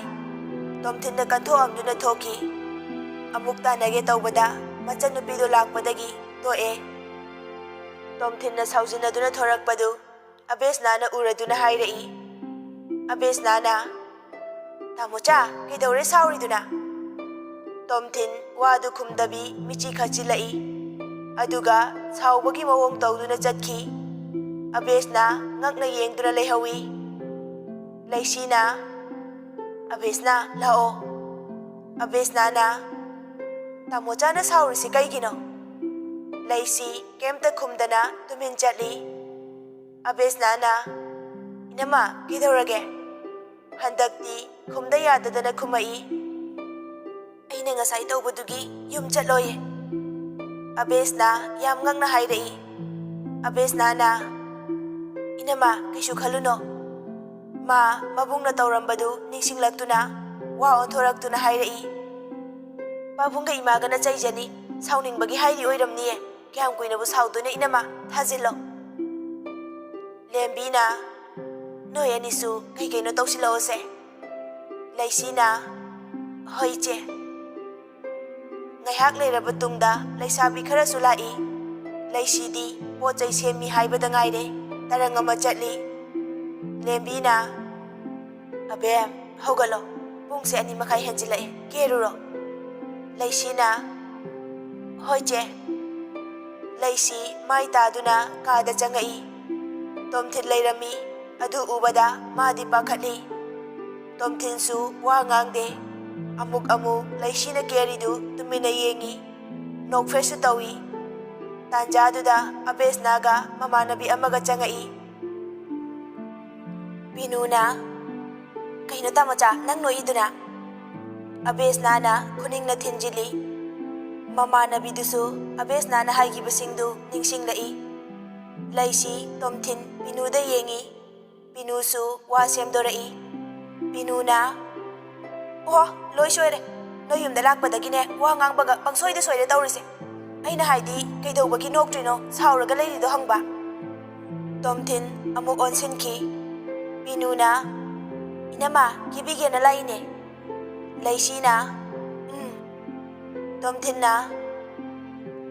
ꯇꯣꯝꯊꯤꯟꯅ ꯀꯟꯊꯣꯛꯑꯝꯗꯨꯅ ꯊꯣꯛꯈꯤ꯫ ꯑꯃꯨꯛ ꯇꯥꯟꯅꯒꯦ ꯇꯧꯕꯗ ꯃꯆꯟꯅꯨꯄꯤꯗꯨ ꯂꯥꯛꯄꯗꯒꯤ ꯇꯣꯛꯑꯦ꯫ ꯇꯣꯝꯊꯤꯟꯅ ꯁꯥꯎꯖꯤꯟꯅꯗꯨꯅ ꯊꯣꯔꯛꯄꯗꯨ ꯑꯕꯦꯁꯅꯥꯅ ꯎꯔꯗꯨꯅ ꯍꯥꯏꯔꯛꯏ꯫ ꯑꯕꯦꯁꯅꯥꯅ, "ꯇꯥꯃꯣꯆꯥ, ꯀꯩꯗꯧꯔꯦ ꯁꯥꯎꯔꯤꯗꯨꯅ?" ꯇꯣꯝꯊꯤꯟ ꯋꯥꯗꯨ ꯈꯨꯝꯗꯕꯤ ꯃꯤꯆꯤ ꯈꯠꯆꯤꯜꯂꯛꯏ꯫ ꯑꯗꯨꯒ ꯁꯥꯎꯕꯒꯤ ꯃꯑꯣꯡ ꯇꯧꯗꯨꯅ ꯆꯠꯈꯤ꯫ ꯑꯕꯦꯁꯅꯥ ꯉꯛꯅ ꯌꯦꯡꯗꯨꯅ ꯂꯩꯍꯧꯏ꯫ ꯂꯩꯁꯤꯅ, "ꯑꯕꯦꯁꯅꯥ, ꯂꯥꯛꯑꯣ꯫" ꯑꯕꯦꯁꯅꯥꯅ, "ꯇꯥꯃꯣꯆꯥꯅ ꯁꯥꯎꯔꯤꯁꯤ ꯀꯩꯒꯤꯅꯣ?" ꯂꯩꯁꯤ ꯀꯩꯝꯇ ꯈꯨꯝꯗꯅ ꯇꯨꯃꯤꯟ ꯆꯠꯂꯤ꯫ ꯑꯕꯦꯁꯅꯥꯅ, "ꯏꯅꯝꯃ, ꯀꯩꯗꯧꯔꯒꯦ?" ꯍꯟꯗꯛꯇꯤ ꯈꯨꯝꯗ ꯌꯥꯗꯗꯅ ꯈꯨꯝꯃꯛꯏ꯫ "ꯑꯩꯅ ꯉꯁꯥꯏ ꯇꯧꯕꯗꯨꯒꯤ ꯌꯨꯝ ꯆꯠꯂꯣꯌꯦ꯫" ꯑꯕꯦꯁꯅꯥ ꯌꯥꯝ ꯉꯛꯅ ꯍꯥꯏꯔꯛꯏ꯫ ꯑꯕꯦꯁꯅꯥꯅ, "ꯏꯅꯝꯃ, ꯀꯩꯁꯨ ꯈꯜꯂꯨꯅꯣ꯫" ꯃꯥ ꯃꯕꯨꯡꯅ ꯇꯧꯔꯝꯕꯗꯨ ꯅꯤꯡꯁꯤꯡꯂꯛꯇꯨꯅ ꯋꯥ ꯑꯣꯟꯊꯣꯔꯛꯇꯨꯅ ꯍꯥꯏꯔꯛꯏ꯫ "ꯄꯥꯕꯨꯡꯒ ꯏꯃꯥꯒꯅ ꯆꯩꯖꯅꯤ, ꯁꯥꯎꯅꯤꯡꯕꯒꯤ ꯍꯥꯏꯔꯤ ꯑꯣꯏꯔꯝꯅꯤꯌꯦ꯫ ꯀꯌꯥꯝ ꯀꯨꯏꯅꯕꯨ ꯁꯥꯎꯗꯣꯏꯅꯣ ꯏꯅꯝꯃ? ꯊꯥꯖꯤꯜꯂꯣ꯫" ꯂꯦꯝꯕꯤꯅ, "ꯅꯣꯏ ꯑꯅꯤꯁꯨ ꯀꯩ ꯀꯩꯅꯣ ꯇꯧꯁꯤꯜꯂꯛꯑꯣꯁꯦ꯫" ꯂꯩꯁꯤꯅ, "ꯍꯣꯏ ꯏꯆꯦ꯫" ꯉꯥꯏꯍꯥꯛ ꯂꯩꯔꯕ ꯇꯨꯡꯗ ꯂꯩꯁꯥꯕꯤ ꯈꯔꯁꯨ ꯂꯥꯛꯏ꯫ ꯂꯩꯁꯤꯗꯤ ꯄꯣꯠ ꯆꯩ ꯁꯦꯝꯃꯤ ꯍꯥꯏꯕꯗ ꯉꯥꯏꯔꯦ, ꯇꯔꯪ ꯑꯃ ꯆꯠꯂꯤ꯫ ꯂꯦꯝꯕꯤꯅ, "ꯑꯕꯦꯝ, ꯍꯧꯒꯠꯂꯣ, ꯄꯨꯡꯁꯦ ꯑꯅꯤ ꯃꯈꯥꯏ ꯍꯦꯟꯖꯤꯜꯂꯛꯑꯦ, ꯀꯦꯔꯨꯔꯣ꯫" ꯂꯩꯁꯤꯅ, "ꯍꯣꯏ ꯆꯦ꯫" ꯂꯩꯁꯤ ꯃꯥꯏ ꯇꯥꯗꯨꯅ ꯀꯥꯗ ꯆꯪꯉꯛꯏ꯫ ꯇꯣꯝꯊꯤꯟ ꯂꯩꯔꯝꯃꯤ꯫ ꯑꯗꯨ ꯎꯕꯗ ꯃꯥꯗꯤ ꯄꯥꯈꯠꯂꯤ꯫ ꯇꯣꯝꯊꯤꯟꯁꯨ ꯋꯥ ꯉꯥꯡꯗꯦ꯫ ꯑꯃꯨꯛ ꯑꯃꯨꯛ ꯂꯩꯁꯤꯅ ꯀꯦꯔꯤꯗꯨ ꯇꯨꯃꯤꯟꯅ ꯌꯦꯡꯉꯤ꯫ ꯅꯣꯛꯐꯦꯠꯁꯨ ꯇꯧꯏ꯫ ꯇꯥꯟꯖꯥꯗꯨꯗ ꯑꯕꯦꯁꯅꯥꯒ ꯃꯃꯥꯟꯅꯕꯤ ꯑꯃꯒ ꯆꯪꯉꯛꯏ꯫ ꯄꯤꯅꯨꯅ, "ꯀꯩꯅꯣ ꯇꯥꯃꯣꯆꯥ, ꯅꯪ ꯅꯣꯛꯏꯗꯨꯅ?" ꯑꯕꯦꯁꯅꯥꯅ ꯈꯨꯅꯤꯡꯅ ꯊꯤꯟꯖꯤꯜꯂꯤ꯫ ꯃꯃꯥꯟꯅꯕꯤꯗꯨꯁꯨ ꯑꯕꯦꯁꯅꯥꯅ ꯍꯥꯏꯈꯤꯕꯁꯤꯡꯗꯨ ꯅꯤꯡꯁꯤꯡꯂꯛꯏ꯫ ꯂꯩꯁꯤ ꯇꯣꯝꯊꯤꯟ ꯄꯤꯅꯨꯗ ꯌꯦꯡꯉꯤ꯫ ꯄꯤꯅꯨꯁꯨ ꯋꯥ ꯁꯦꯝꯗꯣꯔꯛꯏ꯫ ꯄꯤꯅꯨꯅ, "ꯑꯣ, ꯂꯣꯏ ꯁꯣꯏꯔꯦ꯫ ꯅꯣꯏ ꯌꯨꯝꯗ ꯂꯥꯛꯄꯗꯒꯤꯅꯦ ꯋꯥ ꯉꯥꯡꯕꯒ ꯄꯪꯁꯣꯏꯗ ꯁꯣꯏꯔꯦ ꯇꯧꯔꯤꯁꯦ꯫ ꯑꯩꯅ ꯍꯥꯏꯗꯤ ꯀꯩꯗꯧꯕꯒꯤ ꯅꯣꯛꯇ꯭ꯔꯤꯅꯣ, ꯁꯥꯎꯔꯒ ꯂꯩꯔꯤꯗꯣ ꯍꯪꯕ?" ꯇꯣꯝꯊꯤꯟ ꯑꯃꯨꯛ ꯑꯣꯟꯁꯤꯟꯈꯤ꯫ ꯄꯤꯅꯨꯅ, "ꯏꯅꯝꯃ, ꯀꯦꯕꯤꯒꯦꯅ ꯂꯥꯛꯏꯅꯦ꯫" ꯂꯩꯁꯤꯅ, "ꯎꯝ"꯫ ꯇꯣꯝꯊꯤꯟꯅ,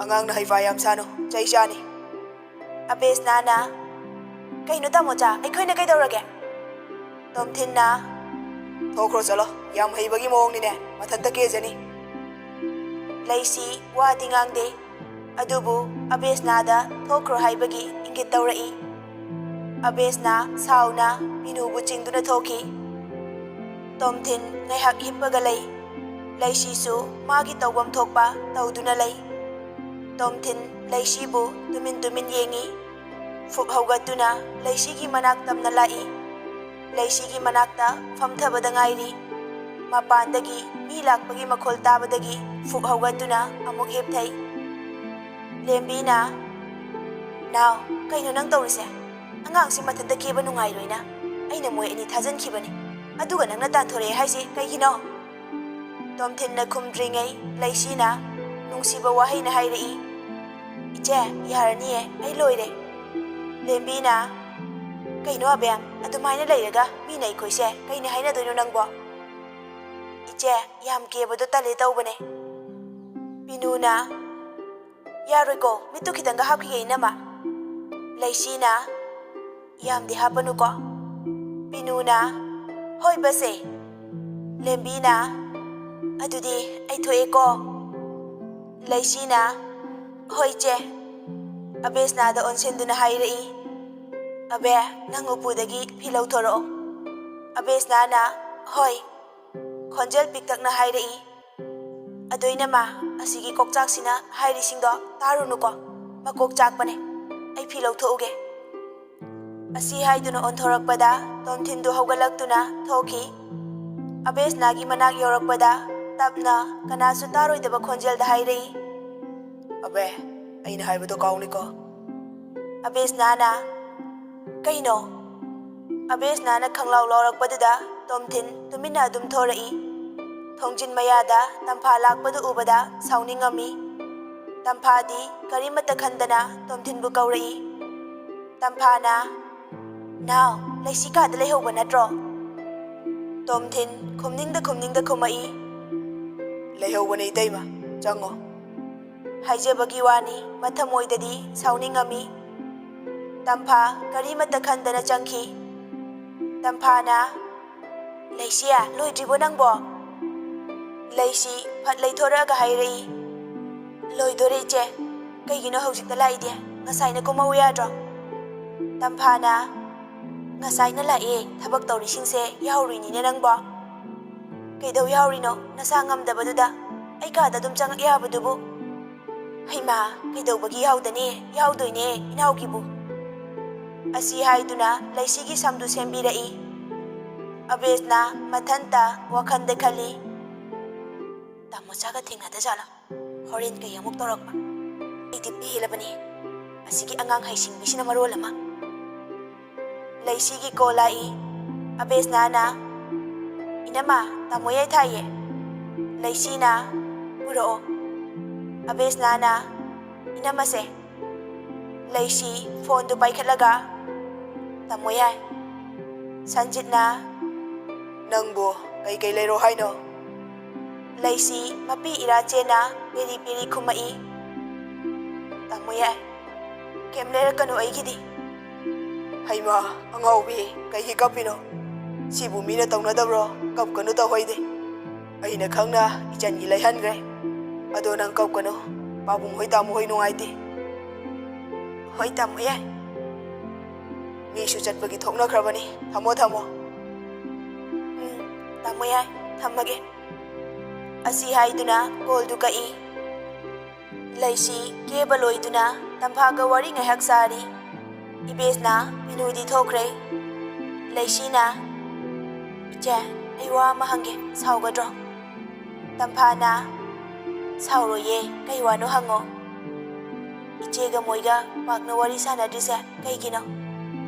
"ꯑꯉꯥꯡꯅ ꯍꯩꯄꯥ ꯌꯥꯝ ꯁꯥꯅꯨ, ꯆꯩ ꯆꯥꯅꯤ"꯫ ꯑꯕꯦꯁꯅꯥꯅ, "ꯀꯩꯅꯣ ꯇꯥꯃꯣꯆꯥ, ꯑꯩꯈꯣꯏꯅ ꯀꯩꯗꯧꯔꯒꯦ?" ꯇꯣꯝꯊꯤꯟꯅ, "ꯊꯣꯛꯈ꯭ꯔꯣ ꯆꯠꯂꯣ, ꯌꯥꯝ ꯍꯩꯕꯒꯤ ꯃꯑꯣꯡꯅꯤꯅꯦ, ꯃꯊꯟꯇ ꯀꯦꯖꯅꯤ"꯫ ꯂꯩꯁꯤ ꯋꯥꯗꯤ ꯉꯥꯡꯗꯦ, ꯑꯗꯨꯕꯨ ꯑꯕꯦꯁꯅꯥꯗ ꯊꯣꯛꯈ꯭ꯔꯣ ꯍꯥꯏꯕꯒꯤ ꯏꯪꯒꯤꯠ ꯇꯧꯔꯛꯏ꯫ ꯑꯕꯦꯁꯅꯥ ꯁꯥꯎꯅ ꯄꯤꯅꯨꯕꯨ ꯆꯤꯡꯗꯨꯅ ꯊꯣꯛꯈꯤ꯫ ꯇꯣꯝꯊꯤꯟ ꯉꯥꯏꯍꯥꯛ ꯍꯤꯞꯄꯒ ꯂꯩ꯫ ꯂꯩꯁꯤꯁꯨ ꯃꯥꯒꯤ ꯇꯧꯐꯝ ꯊꯣꯛꯄ ꯇꯧꯗꯨꯅ ꯂꯩ꯫ ꯇꯣꯝꯊꯤꯟ ꯂꯩꯁꯤꯕꯨ ꯇꯨꯃꯤꯟ ꯇꯨꯃꯤꯟ ꯌꯦꯡꯉꯤ꯫ ꯐꯨꯛ ꯍꯧꯒꯠꯇꯨꯅ ꯂꯩꯁꯤꯒꯤ ꯃꯅꯥꯛ ꯇꯝꯅ ꯂꯥꯛꯏ꯫ ꯂꯩꯁꯤꯒꯤ ꯃꯅꯥꯛꯇ ꯐꯝꯊꯕꯗ ꯉꯥꯏꯔꯤ꯫ ꯃꯄꯥꯟꯗꯒꯤ ꯃꯤ ꯂꯥꯛꯄꯒꯤ ꯃꯈꯣꯜ ꯇꯥꯕꯗꯒꯤ ꯐꯨꯛ ꯍꯧꯒꯠꯇꯨꯅ ꯑꯃꯨꯛ ꯍꯤꯞꯊꯩ꯫ ꯂꯦꯝꯕꯤꯅ, "ꯅꯥꯎ, ꯀꯩꯅꯣ ꯅꯪ ꯇꯧꯔꯤꯁꯦ? ꯑꯉꯥꯡꯁꯤ ꯃꯊꯟꯇ ꯀꯦꯕ ꯅꯨꯡꯉꯥꯏꯔꯣꯏꯅ ꯑꯩꯅ ꯃꯣꯏ ꯑꯅꯤ ꯊꯥꯖꯤꯟꯈꯤꯕꯅꯤ꯫ ꯑꯗꯨꯒ ꯅꯪꯅ ꯇꯥꯟꯊꯣꯔꯛꯑꯦ ꯍꯥꯏꯁꯦ ꯀꯩꯒꯤꯅꯣ?" ꯇꯣꯝꯊꯤꯟꯅ ꯈꯨꯝꯗ꯭ꯔꯤꯉꯩ ꯂꯩꯁꯤꯅ ꯅꯨꯡꯁꯤꯕ ꯋꯥꯍꯩꯅ ꯍꯥꯏꯔꯛꯏ, "ꯏꯆꯦ, ꯌꯥꯔꯅꯤꯌꯦ, ꯑꯩ ꯂꯣꯏꯔꯦ"꯫ ꯂꯦꯝꯕꯤꯅ, "ꯀꯩꯅꯣ ꯑꯕꯦꯝ, ꯑꯗꯨꯃꯥꯏꯅ ꯂꯩꯔꯒ ꯃꯤꯅ ꯑꯩꯈꯣꯏꯁꯦ ꯀꯩꯅ ꯍꯥꯏꯅꯗꯣꯏꯅꯣ ꯅꯪꯕꯣ?" "ꯏꯆꯦ, ꯌꯥꯝ ꯀꯦꯕꯗꯣ ꯇꯜꯂꯦ ꯇꯧꯕꯅꯦ"꯫ ꯄꯤꯅꯨꯅ, "ꯌꯥꯔꯣꯏꯀꯣ, ꯃꯤꯠꯇꯨ ꯈꯤꯇꯪꯒ ꯍꯥꯞꯈꯤꯒꯦ ꯏꯅꯝꯃ"꯫ ꯂꯩꯁꯤꯅ, "ꯌꯥꯝꯗꯤ ꯍꯥꯞꯄꯅꯨꯀꯣ"꯫ ꯄꯤꯅꯨꯅ, "ꯍꯣꯏ ꯕꯁꯦ"꯫ ꯂꯦꯝꯕꯤꯅ, "ꯑꯗꯨꯗꯤ ꯑꯩ ꯊꯣꯛꯑꯦꯀꯣ"꯫ ꯂꯩꯁꯤꯅ, "ꯍꯣꯏ ꯆꯦ"꯫ ꯑꯕꯦꯁꯅꯥꯗ ꯑꯣꯟꯁꯤꯟꯗꯨꯅ ꯍꯥꯏꯔꯛꯏ, "ꯑꯕꯦ, ꯅꯪ ꯎꯄꯨꯗꯒꯤ ꯐꯤ ꯂꯧꯊꯣꯔꯛꯑꯣ"꯫ ꯑꯕꯦꯁꯅꯥꯅ, "ꯍꯣꯏ"꯫ ꯈꯣꯟꯖꯦꯜ ꯄꯤꯛꯇꯛꯅ ꯍꯥꯏꯔꯛꯏ, "ꯑꯗꯣ ꯏꯅꯝꯃ, ꯑꯁꯤꯒꯤ ꯀꯣꯛꯆꯥꯛꯁꯤꯅ ꯍꯥꯏꯔꯤꯁꯤꯡꯗꯣ ꯇꯥꯔꯨꯅꯨꯀꯣ, ꯃꯀꯣꯛ ꯆꯥꯛꯄꯅꯦ꯫ ꯑꯩ ꯐꯤ ꯂꯧꯊꯣꯛꯎꯒꯦ"꯫ ꯑꯁꯤ ꯍꯥꯏꯗꯨꯅ ꯑꯣꯟꯊꯣꯔꯛꯄꯗ ꯇꯣꯝꯊꯤꯟꯗꯨ ꯍꯧꯒꯠꯂꯛꯇꯨꯅ ꯊꯣꯛꯈꯤ꯫ ꯑꯕꯦꯁꯅꯥꯒꯤ ꯃꯅꯥꯛ ꯌꯧꯔꯛꯄꯗ ꯇꯞꯅ, ꯀꯅꯥꯁꯨ ꯇꯥꯔꯣꯏꯗꯕ ꯈꯣꯟꯖꯦꯜꯗ ꯍꯥꯏꯔꯛꯏ, "ꯑꯕꯦ, ꯑꯩꯅ ꯍꯥꯏꯕꯗꯣ ꯀꯥꯎꯅꯤꯀꯣ"꯫ ꯑꯕꯦꯁꯅꯥꯅ, "ꯀꯩꯅꯣ?" ꯑꯕꯦꯁꯅꯥꯅ ꯈꯪꯂꯥꯎ ꯂꯥꯎꯔꯛꯄꯗꯨꯗ ꯇꯣꯝꯊꯤꯟ ꯇꯨꯃꯤꯟꯅ ꯑꯗꯨꯝ ꯊꯣꯔꯛꯏ꯫ ꯊꯣꯡꯖꯤꯟ ꯃꯌꯥꯗ ꯇꯝꯐꯥ ꯂꯥꯛꯄꯗꯨ ꯎꯕꯗ ꯁꯥꯎꯅꯤꯡꯉꯝꯃꯤ꯫ ꯇꯝꯐꯥꯗꯤ ꯀꯔꯤꯃꯠꯇ ꯈꯟꯗꯅ ꯇꯣꯝꯊꯤꯟꯕꯨ ꯀꯧꯔꯛꯏ꯫ ꯇꯝꯐꯥꯅ, "ꯅꯥꯎ, ꯂꯩꯁꯤ ꯀꯥꯗ ꯂꯩꯍꯧꯕ ꯅꯠꯇ꯭ꯔꯣ?" ꯇꯣꯝꯊꯤꯟ ꯈꯨꯝꯅꯤꯡꯗ ꯈꯨꯝꯅꯤꯡꯗ ꯈꯨꯝꯃꯛꯏ꯫ "ꯂꯩꯍꯧꯕꯅꯦ ꯏꯇꯩꯃ, ꯆꯪꯉꯣ꯫" ꯍꯥꯏꯖꯕꯒꯤ ꯋꯥꯅꯤ, ꯃꯊꯃꯣꯏꯗꯗꯤ ꯁꯥꯎꯅꯤꯡꯉꯝꯃꯤ꯫ ꯇꯝꯐꯥ ꯀꯔꯤꯃꯠꯇ ꯈꯟꯗꯅ ꯆꯪꯈꯤ꯫ ꯇꯝꯐꯥꯅ, "ꯂꯩꯁꯤ, ꯂꯣꯏꯗ꯭ꯔꯤꯕꯣ ꯅꯪꯕꯣ?" ꯂꯩꯁꯤ ꯐꯠ ꯂꯩꯊꯣꯔꯛꯑꯒ ꯍꯥꯏꯔꯛꯏ, "ꯂꯣꯏꯗꯣꯔꯦ ꯏꯆꯦ꯫ ꯀꯩꯒꯤꯅꯣ ꯍꯧꯖꯤꯛꯇ ꯂꯥꯛꯏꯗꯤ? ꯉꯁꯥꯏꯅ ꯀꯨꯝꯍꯧ ꯌꯥꯗ꯭ꯔꯣ?" ꯇꯝꯐꯥꯅ, "ꯉꯁꯥꯏꯅ ꯂꯥꯛꯑꯦ, ꯊꯕꯛ ꯇꯧꯔꯤꯁꯤꯡꯁꯦ ꯌꯥꯎꯔꯨꯏꯅꯤꯅꯦ ꯅꯪꯕꯣ꯫ ꯀꯩꯗꯧ ꯌꯥꯎꯔꯤꯅꯣ? ꯅꯁꯥ ꯉꯝꯗꯕꯗꯨꯗ ꯑꯩ ꯀꯥꯗ ꯑꯗꯨꯝ ꯆꯪꯉꯛ ꯌꯥꯕꯗꯨꯕꯨ?" "ꯍꯩꯃꯥ, ꯀꯩꯗꯧꯕꯒꯤ ꯌꯥꯎꯗꯅꯤ? ꯌꯥꯎꯗꯣꯏꯅꯦ ꯏꯅꯥꯎꯒꯤꯕꯨ꯫" ꯑꯁꯤ ꯍꯥꯏꯗꯨꯅ ꯂꯩꯁꯤꯒꯤ ꯁꯝꯗꯨ ꯁꯦꯝꯕꯤꯔꯛꯏ꯫ ꯑꯕꯦꯁꯅ ꯃꯊꯟꯇ ꯋꯥꯈꯜꯗ ꯈꯜꯂꯤ, "ꯇꯥꯃꯣꯆꯥꯒ ꯊꯦꯡꯅꯗ ꯖꯥꯠꯂꯥ? ꯍꯣꯔꯦꯟ ꯀꯩ ꯑꯃꯨꯛ ꯇꯧꯔꯛꯄ? ꯑꯩꯗꯤ ꯄꯦꯜꯂꯕꯅꯤ, ꯑꯁꯤꯒꯤ ꯑꯉꯥꯡ ꯍꯩꯁꯤꯡꯕꯤꯁꯤꯅ ꯃꯔꯣꯜ ꯑꯃ꯫" ꯂꯩꯁꯤꯒꯤ ꯀꯣꯜ ꯂꯥꯛꯏ꯫ ꯑꯕꯦꯁꯅꯥꯅ, "ꯏꯅꯝꯃ, ꯇꯥꯃꯣ ꯌꯥꯏ ꯊꯥꯏꯌꯦ꯫" ꯂꯩꯁꯤꯅ, "ꯄꯨꯔꯛꯑꯣ꯫" ꯑꯕꯦꯁꯅꯥꯅ, "ꯏꯅꯝꯃꯁꯦ꯫" ꯂꯩꯁꯤ ꯐꯣꯟꯗꯨ ꯄꯥꯏꯈꯠꯂꯒ, "ꯇꯥꯃꯣ ꯌꯥꯏ꯫" ꯁꯟꯖꯤꯠꯅ, "ꯅꯪꯕꯨ ꯀꯩꯀꯩ ꯂꯩꯔꯣ ꯍꯥꯏꯅꯣ?" ꯂꯩꯁꯤ ꯃꯄꯤ ꯏꯔꯥ ꯆꯦꯟꯅ ꯄꯦꯔꯤ ꯄꯦꯔꯤ ꯈꯨꯝꯃꯛꯏ꯫ "ꯇꯥꯃꯣ ꯌꯥꯏ, ꯀꯩꯝ ꯂꯩꯔꯛꯀꯅꯨ ꯑꯩꯒꯤꯗꯤ꯫" "ꯍꯩꯃꯥ, ꯑꯉꯥꯎꯕꯤ, ꯀꯩꯒꯤ ꯀꯞꯄꯤꯅꯣ? ꯁꯤꯕꯨ ꯃꯤꯅ ꯇꯧꯅꯗꯕ꯭ꯔꯣ? ꯀꯞꯀꯅꯨ ꯇꯧꯍꯩꯗꯦ꯫ ꯑꯩꯅ ꯈꯪꯅ ꯏꯆꯟꯒꯤ ꯂꯩꯍꯟꯈ꯭ꯔꯦ꯫ ꯑꯗꯣ ꯅꯪ ꯀꯞꯀꯅꯨ, ꯄꯥꯕꯨꯡ ꯍꯣꯏ ꯇꯥꯃꯣ ꯍꯣꯏ ꯅꯨꯡꯉꯥꯏꯇꯦ꯫" "ꯍꯣꯏ ꯇꯥꯃꯣ ꯌꯥꯏ꯫" "ꯃꯤꯁꯨ ꯆꯠꯄꯒꯤ ꯊꯣꯛꯅꯈ꯭ꯔꯕꯅꯤ, ꯊꯝꯃꯣ ꯊꯝꯃꯣ꯫" "ꯎꯝ, ꯇꯥꯃꯣ ꯌꯥꯏ, ꯊꯝꯃꯒꯦ꯫" ꯑꯁꯤ ꯍꯥꯏꯗꯨꯅ ꯀꯣꯜꯗꯨ ꯀꯛꯏ꯫ ꯂꯩꯁꯤ ꯀꯦꯕ ꯂꯣꯏꯗꯨꯅ ꯇꯝꯐꯥꯒ ꯋꯥꯔꯤ ꯉꯥꯏꯍꯥꯛ ꯁꯥꯔꯤ꯫ ꯏꯕꯦꯁꯅ ꯃꯤꯅꯨꯗꯤ ꯊꯣꯛꯈ꯭ꯔꯦ꯫ ꯂꯩꯁꯤꯅ, "ꯏꯆꯦ, ꯑꯩ ꯋꯥ ꯑꯃ ꯍꯪꯒꯦ, ꯁꯥꯎꯒꯗ꯭ꯔꯣ?" ꯇꯝꯐꯥꯅ, "ꯁꯥꯎꯔꯣꯏꯌꯦ, ꯀꯩ ꯋꯥꯅꯣ ꯍꯪꯉꯣ꯫" "ꯏꯆꯦꯒ ꯃꯣꯏꯒ ꯄꯥꯛꯅ ꯋꯥꯔꯤ ꯁꯥꯟꯅꯗ꯭ꯔꯤꯁꯦ ꯀꯩꯒꯤꯅꯣ?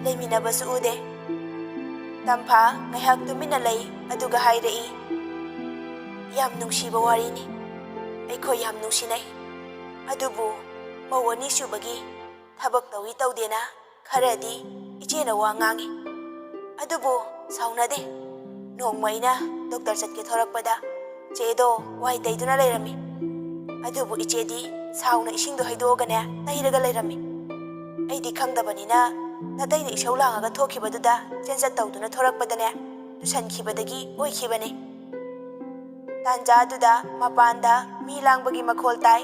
ꯂꯩꯃꯤꯟꯅꯕꯁꯨ ꯎꯗꯦ꯫" ꯇꯝꯐꯥ ꯉꯥꯏꯍꯥꯛ ꯇꯨꯃꯤꯟꯅ ꯂꯩ, ꯑꯗꯨꯒ ꯍꯥꯏꯔꯛꯏ, "ꯌꯥꯝ ꯅꯨꯡꯁꯤꯕ ꯋꯥꯔꯤꯅꯤ꯫ ꯑꯩꯈꯣꯏ ꯌꯥꯝ ꯅꯨꯡꯁꯤꯅꯩ꯫ ꯑꯗꯨꯕꯨ ꯃꯧ ꯑꯅꯤꯁꯨꯕꯒꯤ ꯊꯕꯛ ꯇꯧꯏ ꯇꯧꯗꯦꯅ ꯈꯔꯗꯤ ꯏꯆꯦꯅ ꯋꯥ ꯉꯥꯡꯉꯤ꯫ ꯑꯗꯨꯕꯨ ꯁꯥꯎꯅꯗꯦ꯫ ꯅꯣꯡꯃ ꯑꯩꯅ ꯗꯣꯛꯇꯔ ꯆꯠꯀꯦ ꯊꯣꯔꯛꯄꯗ ꯆꯦꯗꯣ ꯋꯥꯏ ꯇꯩꯗꯨꯅ ꯂꯩꯔꯝꯃꯤ꯫ ꯑꯗꯨꯕꯨ ꯏꯆꯦꯗꯤ ꯁꯥꯎꯅ ꯏꯁꯤꯡꯗꯣ ꯍꯩꯗꯣꯛꯑꯒꯅꯦ ꯇꯩꯔꯒ ꯂꯩꯔꯝꯃꯤ꯫ ꯑꯩꯗꯤ ꯈꯪꯗꯕꯅꯤꯅ ꯅꯥꯇꯩꯅ ꯏꯁꯧ ꯂꯥꯡꯉꯒ ꯊꯣꯛꯈꯤꯕꯗꯨꯗ ꯆꯦꯟꯆꯠ ꯇꯧꯗꯨꯅ ꯊꯣꯔꯛꯄꯗꯅꯦ ꯇꯨꯁꯟꯈꯤꯕꯗꯒꯤ ꯑꯣꯏꯈꯤꯕꯅꯤ꯫ ꯇꯥꯟꯖꯥꯗꯨꯗ ꯃꯄꯥꯟꯗ ꯃꯤ ꯂꯥꯡꯕꯒꯤ ꯃꯈꯣꯜ ꯇꯥꯏ꯫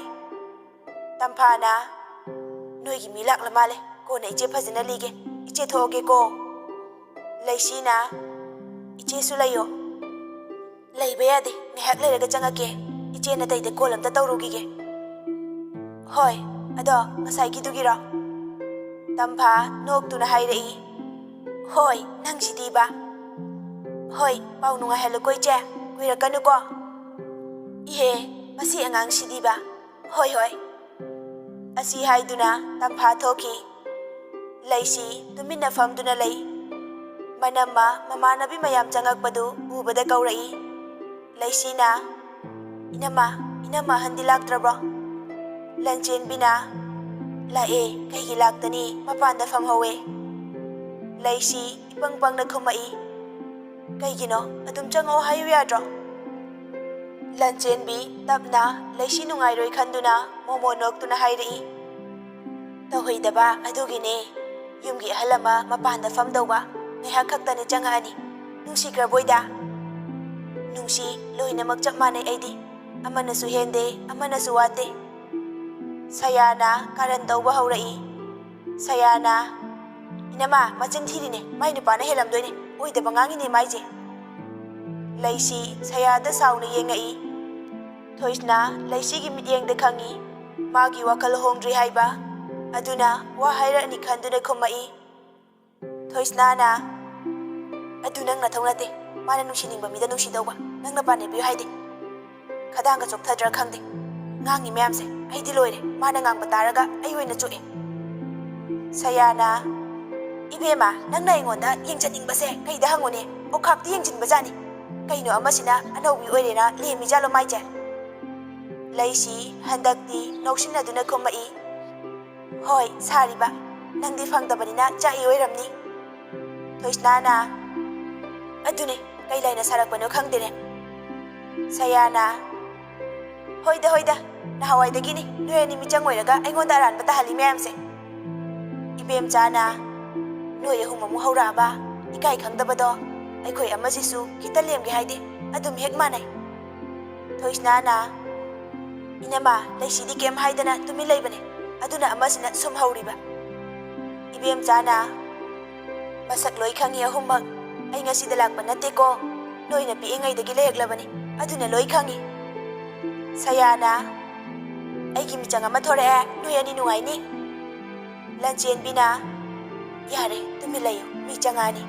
ꯇꯝꯐꯥꯅ, "ꯅꯣꯏꯒꯤ ꯃꯤ ꯂꯥꯛꯂ ꯃꯥꯜꯂꯦ, ꯀꯣꯟꯅ ꯏꯆꯦ ꯐꯖꯅ ꯂꯤꯒꯦ, ꯏꯆꯦ ꯊꯣꯛꯑꯒꯦꯀꯣ"꯫ ꯂꯩꯁꯤꯅ, "ꯏꯆꯦꯁꯨ ꯂꯩꯌꯣ"꯫ "ꯂꯩꯕ ꯌꯥꯗꯦ, ꯉꯥꯏꯍꯥꯛ ꯂꯩꯔꯒ ꯆꯪꯉꯛꯀꯦ, ꯏꯆꯦ ꯅꯥꯇꯩꯗ ꯀꯣꯜ ꯑꯝꯇ ꯇꯧꯔꯨꯈꯤꯒꯦ"꯫ "ꯍꯣꯏ, ꯑꯗꯣ ꯉꯁꯥꯏꯒꯤꯗꯨꯒꯤꯔꯣ?" ꯇꯝꯐꯥ ꯅꯣꯛꯇꯨꯅ ꯍꯥꯏꯔꯛꯏ꯫ "ꯍꯣꯏ, ꯅꯪꯁꯤꯗꯤꯕ꯫ ꯍꯣꯏ, ꯄꯥꯎ ꯅꯨꯡꯉꯥꯏꯍꯜꯂꯨꯀꯣ ꯏꯆꯦ, ꯀꯨꯏꯔꯛꯀꯅꯨꯀꯣ"꯫ "ꯏꯍꯦ, ꯃꯁꯤ ꯑꯉꯥꯡꯁꯤꯗꯤꯕ꯫ ꯍꯣꯏ, ꯍꯣꯏ"꯫ ꯑꯁꯤ ꯍꯥꯏꯗꯨꯅ ꯇꯝꯐꯥ ꯊꯣꯛꯈꯤ꯫ ꯂꯩꯁꯤ ꯇꯨꯃꯤꯟꯅ ꯐꯝꯗꯨꯅ ꯂꯩ꯫ ꯃꯅꯝꯃ ꯃꯃꯥꯟꯅꯕꯤ ꯃꯌꯥꯝ ꯆꯪꯉꯛꯄꯗꯨ ꯎꯕꯗ ꯀꯧꯔꯛꯏ꯫ ꯂꯩꯁꯤꯅ, "ꯏꯅꯝꯃ, ꯏꯅꯝꯃ ꯑꯍꯟꯗꯤ ꯂꯥꯛꯇ꯭ꯔꯕ꯭ꯔꯣ?" ꯂꯟꯆꯦꯟꯕꯤꯅ, "ꯂꯥꯛꯑꯦ, ꯀꯩꯒꯤ ꯂꯥꯛꯇꯅꯤ, ꯃꯄꯥꯟꯗ ꯐꯝꯍꯧꯋꯦ"꯫ ꯂꯩꯁꯤ ꯏꯄꯪ ꯄꯪꯅ ꯈꯨꯝꯃꯛꯏ꯫ "ꯀꯩꯒꯤꯅꯣ? ꯑꯗꯨꯝ ꯆꯪꯉꯛꯑꯣ ꯍꯥꯏꯌꯨ ꯌꯥꯗ꯭ꯔꯣ?" ꯂꯟꯆꯦꯟꯕꯤ ꯇꯞꯅ ꯂꯩꯁꯤ ꯅꯨꯡꯉꯥꯏꯔꯣꯏ ꯈꯟꯗꯨꯅ ꯃꯣꯃꯣ ꯅꯣꯛꯇꯨꯅ ꯍꯥꯏꯔꯛꯏ꯫ "ꯇꯧꯍꯩꯗꯕ ꯑꯗꯨꯒꯤꯅꯦ꯫ ꯌꯨꯝꯒꯤ ꯑꯍꯜ ꯑꯃ ꯃꯄꯥꯟꯗ ꯐꯝꯗꯧꯕ꯫ ꯉꯥꯏꯍꯥꯛ ꯈꯛꯇꯅꯤ ꯆꯪꯉꯛꯑꯅꯤ꯫ ꯅꯨꯡꯁꯤꯈ꯭ꯔꯕꯣꯏꯗ?" "ꯅꯨꯡꯁꯤ, ꯂꯣꯏꯅꯃꯛ ꯆꯞ ꯃꯥꯟꯅꯩ ꯑꯩꯗꯤ꯫ ꯑꯃꯅꯁꯨ ꯍꯦꯟꯗꯦ, ꯑꯃꯅꯁꯨ ꯋꯥꯠꯇꯦ"꯫ ꯁꯌꯥꯅ ꯀꯥꯔꯟ ꯇꯧꯕ ꯍꯧꯔꯛꯏ꯫ ꯁꯌꯥꯅ, "ꯏꯅꯝꯃ, ꯃꯆꯤꯟ ꯊꯤꯔꯤꯅꯦ, ꯃꯥꯏ ꯅꯨꯄꯥꯅ ꯍꯦꯜꯂꯝꯗꯣꯏꯅꯦ, ꯑꯣꯏꯗꯕ ꯉꯥꯡꯉꯤꯅꯦ ꯃꯥꯏꯁꯦ"꯫ ꯂꯩꯁꯤ ꯁꯌꯥꯗ ꯁꯥꯎꯅ ꯌꯦꯡꯉꯛꯏ꯫ ꯊꯣꯏꯁꯅꯥ ꯂꯩꯁꯤꯒꯤ ꯃꯤꯠꯌꯦꯡꯗ ꯈꯪꯉꯤ, ꯃꯥꯒꯤ ꯋꯥꯈꯜ ꯍꯣꯡꯗ꯭ꯔꯤ ꯍꯥꯏꯕ꯫ ꯑꯗꯨꯅ ꯋꯥ ꯍꯥꯏꯔꯛꯑꯅꯤ ꯈꯟꯗꯨꯅ ꯈꯨꯝꯃꯛꯏ꯫ ꯊꯣꯏꯁꯅꯥꯅ, "ꯑꯗꯨ ꯅꯪ ꯅꯊꯧ ꯅꯠꯇꯦ, ꯃꯥꯅ ꯅꯨꯡꯁꯤꯅꯤꯡꯕ ꯃꯤꯗ ꯅꯨꯡꯁꯤꯗꯧꯕ, ꯅꯪꯅ ꯄꯥꯟꯅꯕꯤꯌꯨ ꯍꯥꯏꯗꯦ"꯫ ꯈꯗꯥꯡꯒ ꯆꯣꯛꯊꯗ꯭ꯔꯥ ꯈꯪꯗꯦ꯫ ꯉꯥꯡꯉꯤ ꯃꯌꯥꯝꯁꯦ ꯑꯩꯗꯤ ꯂꯣꯏꯔꯦ꯫ ꯃꯥꯅ ꯉꯥꯡꯕ ꯇꯥꯔꯒ ꯑꯩ ꯑꯣꯏꯅ ꯆꯣꯛꯑꯦ꯫ ꯁꯌꯥꯅ, "ꯏꯕꯦꯝꯃ, ꯅꯪꯅ ꯑꯩꯉꯣꯟꯗ ꯌꯦꯡꯖꯅꯤꯡꯕꯁꯦ ꯀꯩꯗ ꯍꯪꯉꯨꯅꯦ? ꯑꯣꯈꯥꯛꯇꯤ ꯌꯦꯡꯁꯤꯟꯕꯖꯥꯠꯅꯤ꯫ ꯀꯩꯅꯣ ꯑꯃꯁꯤꯅ ꯑꯅꯧꯕꯤ ꯑꯣꯏꯔꯦꯅ ꯂꯦꯝꯃꯤꯖꯥꯠꯂꯣ ꯃꯥꯏꯁꯦ?" ꯂꯩꯁꯤ ꯍꯟꯗꯛꯇꯤ ꯅꯣꯛꯁꯤꯟꯅꯗꯨꯅ ꯈꯨꯝꯃꯛꯏ꯫ "ꯍꯣꯏ, ꯁꯥꯔꯤꯕ꯫ ꯅꯪꯗꯤ ꯐꯪꯗꯕꯅꯤꯅ ꯆꯥꯛꯏ ꯑꯣꯏꯔꯝꯅꯤ"꯫ ꯊꯣꯏꯁꯅꯥꯅ, "ꯑꯗꯨꯅꯦ, ꯀꯩ ꯂꯥꯏꯅ ꯁꯥꯔꯛꯄꯅꯣ ꯈꯪꯗꯦꯅꯦ꯫ ꯁꯌꯥꯅ, "ꯍꯣꯏꯗ, ꯍꯣꯏꯗ, ꯅꯍꯥꯟꯋꯥꯏꯗꯒꯤꯅꯤ ꯅꯣꯏ ꯑꯅꯤ ꯃꯤꯆꯪ ꯑꯣꯏꯔꯒ ꯑꯩꯉꯣꯟꯗ ꯑꯔꯥꯟꯕ ꯇꯥꯍꯜꯂꯤ ꯃꯌꯥꯝꯁꯦ꯫ ꯏꯕꯦꯝꯆꯥꯅ, ꯅꯣꯏ ꯑꯍꯨꯝ ꯑꯃꯨꯛ ꯍꯧꯔꯛꯑꯕ? ꯏꯀꯥꯏ ꯈꯪꯗꯕꯗꯣ꯫ ꯑꯩꯈꯣꯏ ꯑꯃꯁꯤꯁꯨ ꯈꯤꯇ ꯂꯦꯝꯒꯦ ꯍꯥꯏꯗꯦ, ꯑꯗꯨꯝ ꯍꯦꯛ ꯃꯥꯟꯅꯩ꯫" ꯊꯣꯏꯁꯅꯥꯅ, "ꯏꯅꯝꯃ, ꯂꯩꯁꯤꯗꯤ ꯀꯩꯝ ꯍꯥꯏꯗꯅ ꯇꯨꯃꯤꯟ ꯂꯩꯕꯅꯦ, ꯑꯗꯨꯅ ꯑꯃꯁꯤꯅ ꯁꯨꯝ ꯍꯧꯔꯤꯕ꯫" ꯏꯕꯦꯝꯆꯥꯅ, "ꯃꯁꯛ ꯂꯣꯏ ꯈꯪꯉꯤ ꯑꯍꯨꯝꯃꯛ꯫ ꯑꯩ ꯉꯁꯤꯗ ꯂꯥꯛꯄ ꯅꯠꯇꯦꯀꯣ, ꯅꯣꯏꯅ ꯄꯤꯛꯏꯉꯩꯗꯒꯤ ꯂꯩꯔꯛꯂꯕꯅꯤ, ꯑꯗꯨꯅ ꯂꯣꯏ ꯈꯪꯉꯤ꯫" ꯁꯌꯥꯅ, "ꯑꯩꯒꯤ ꯃꯤꯆꯪ ꯑꯃ ꯊꯣꯔꯛꯑꯦ, ꯅꯣꯏ ꯑꯅꯤ ꯅꯨꯡꯉꯥꯏꯅꯤ꯫" ꯂꯟꯆꯦꯟꯕꯤꯅ, "ꯌꯥꯔꯦ, ꯇꯨꯃꯤꯟ ꯂꯩꯌꯨ, ꯃꯤ ꯆꯪꯉꯛꯑꯅꯤ꯫"